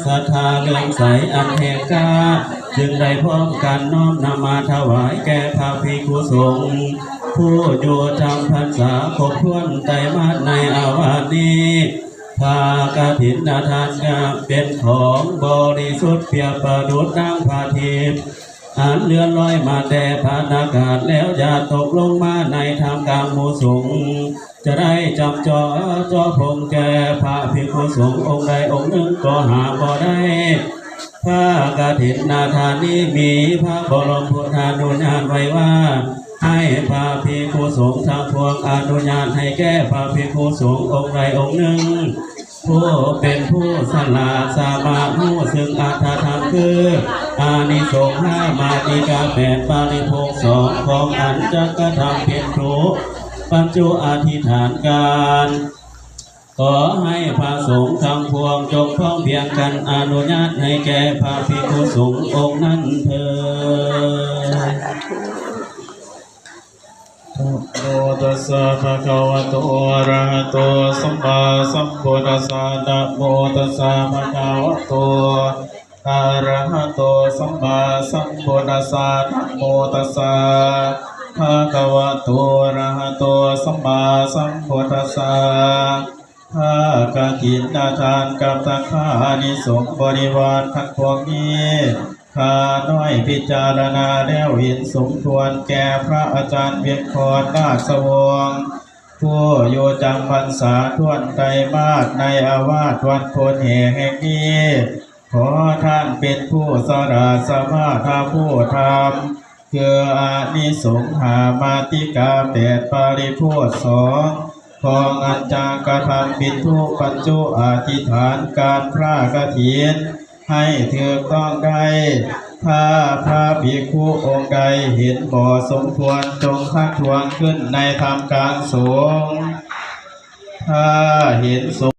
ສັດທາເຫຼື້ອມໃສອັນແຮງກ້າ ຈຶ່ງໄດ້ພ້ອມກັນນ້ອມນຳມາຖວາຍແກ່ພະພິກຂຸສົງ ຜູ້ຢູ່ຈຳພັນສາຄົບຖ້ວນໄຕມາດໃນອາວາດນີ້. ຜ້າກະຖິນນະທານກະເປັນຂອງບໍລິສຸດປຽບປະດຸດດັ່ງຜ້າທິບ ອັນເລື່ອນລອຍມາແຕ່ພັດອາກາດ ແລ້ວຢາດຕົກລົງມາໃນທ່າມກາງໝູ່ສົງ ຈະໄດ້ຈຳເຈາະເຈາະຜົງແກ່ພະພິກຂຸສົງອົງໃດອົງໜຶ່ງກໍຫາບໍ່ໄດ້. ຜ້າກະຖິນນະທານນີ້ມີພະບໍລົມພຸດທານຸຍາດໄວ້ວ່າ ໃຫ້ພະພິກຂຸສົງທັງປວງອະນຸຍາດໃຫ້ແກ່ພະພິກຂຸສົງອົງໃດອົງໜຶ່ງ ຜູ້ເປັນຜູ້ສະຫຼາດສາມາດຮູ້ເຊິ່ງອັດຖະທຳຄື ອານິສົງຫ້າ ມາຕິກາແປດ ປາລິໂພກສອງ ຂອງອັນຈັກກະທຳເປັນທຸປັນຈຸອະທິຖານການ. ຂໍໃຫ້ພະສົງທັງປວງຈົ່ງພ້ອມພຽງກັນອະນຸຍາດໃຫ້ແກ່ພະພິກຂຸສົງອົງນັ້ນເທີ້ນ. ນະໂມຕັດສະ ພະຄະວະໂຕ ອະລະຫະໂຕ ສຳມາສຳພຸດທັດສະ ນະໂມຕັດສະ ພະຄະວະໂຕ ອະລະຫະໂຕ ສຳມາສຳພຸດທັດສະ ນະໂມຕັດສະ ພະຄະວະໂຕ ອະລະຫະໂຕ ສຳມາສຳພຸດທັດສະ. ຜ້າກະຖິນນະທານກັບທັງພະອານິສົງບໍລິວານທັງປວງນີ້ ຂ້ານ້ອຍພິຈາລະນາແລ້ວເຫັນສົມຄວນແກ່ພະອາຈານວຽງຄອນ ນາດສະວົງ ຜູ້ຢູ່ຈຳພັນສາຖ້ວນໄຕມາດໃນອາວາດວັດໂພນແຫ່ແຫ່ງນີ້. ຂໍທ່ານເປັນຜູ້ສະຫຼາດສາມາດຮັບຮູ້ທຳ ຄືອານິສົງຫ້າ ມາຕິກາແປດ ປາລິໂພກສອງ ຂອງອັນຈັກກະທຳເປັນທຸປັນຈຸອະທິຖານການຜ້າກະຖິນໃຫ້ຖືກຕ້ອງໄດ້. ຖ້າພະພິກຂຸອົງໃດເຫັນບໍ່ສົມຄວນ ຈົ່ງທັກທ້ວງຂຶ້ນໃນທ່າມກາງສົງ. ຖ້າເຫັນສົມ